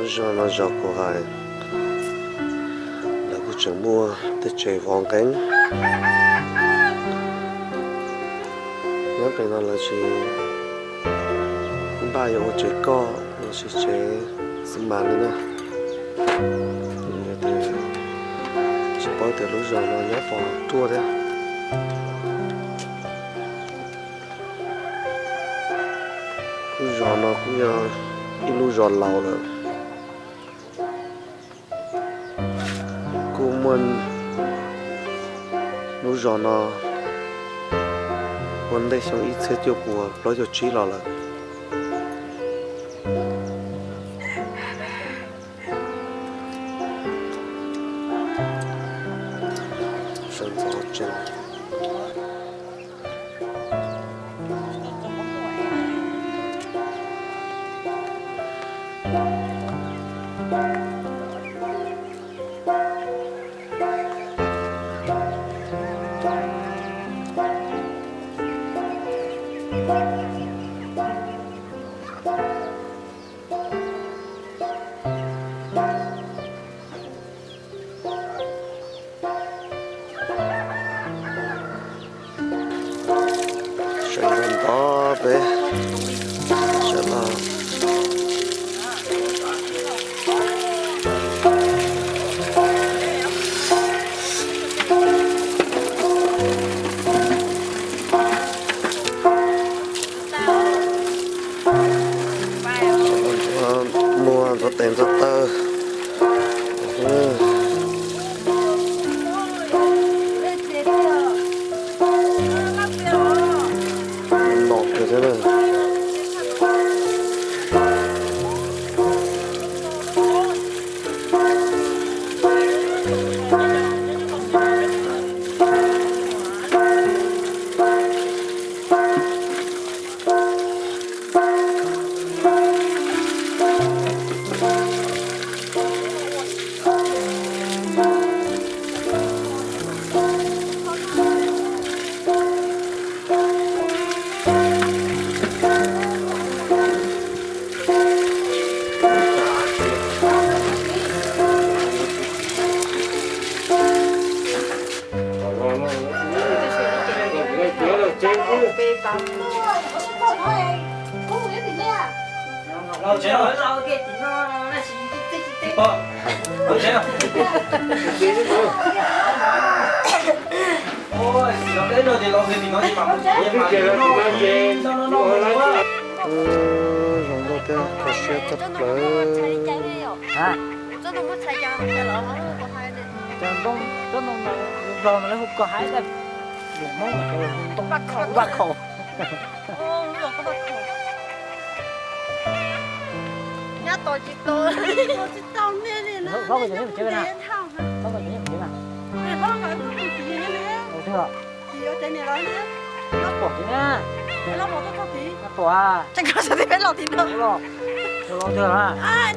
Zos no zos kuv hais, lawv kuj tseem muaj tej tsev vov nqeeb. Nyob pem no lawv tsis npaj yuav ua tsev koj los sis tsev xi mas li na. Tias tsis paub tias lub zos no nyob puas ruaj thiab. Lub zos no kuj yog ib lub zos laus lawm. Kuj muaj lub zos no ua ntej xyoo ib txhiab cuaj puas plaub caug tsib los lawm. Sawv ntxov tsees. Sawv ntxov ntxov peb sawv los. Muag ntxuav tes ntxuav taw. Nom kawg thiab na. Zoo nkauj thiab kho siab tshaj plaws. Tsob ntoo no lawv hu ko haib, lus Hmoob mas hu vaj khaum. Nyab tos tsis tau, tos tsis tau nej li na. Hlob, hlob, hlob, hlob, tsis yuav tsev niam lawv na. Pom tsis na. Pom tsis na. Pom. Tseem koj sawv tib peb los tim no.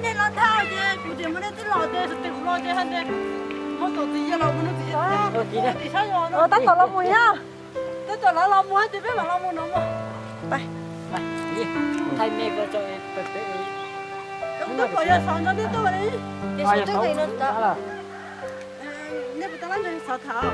Nej los ntag ces kuv tias muaj nej twb los ces sawv tsees kuv los ces hais tias muab tom txiv yawg los mus nug txiv yawg. Tab tom los mus yog. Tab tom lawv los mus ces peb mam los mus no mus. Thaij nej ko tso. Twb pom yog xov nrog nej tuaj li. Nej puas tau lab ntseg xov tham?